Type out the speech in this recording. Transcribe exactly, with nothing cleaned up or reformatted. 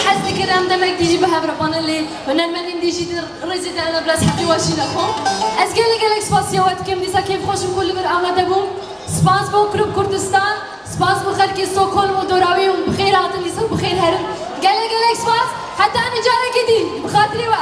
Hez dikirim demek dî jî bi hev re panelê hunermendên dî jî di rêzê de ne bila sihbetê we jî nexwe. Ez gelek gelek spasiya we dikim, dîsa kêfxweş im ku li vir amade bûm. Spas bo Klub Kurdistan, spas bo xelkê Stockholm û dora wî hûn bi xêr hatin, dîsa bi xêr herin. Gelek gelek spas, heta enin carekê dî, bi xatirê we.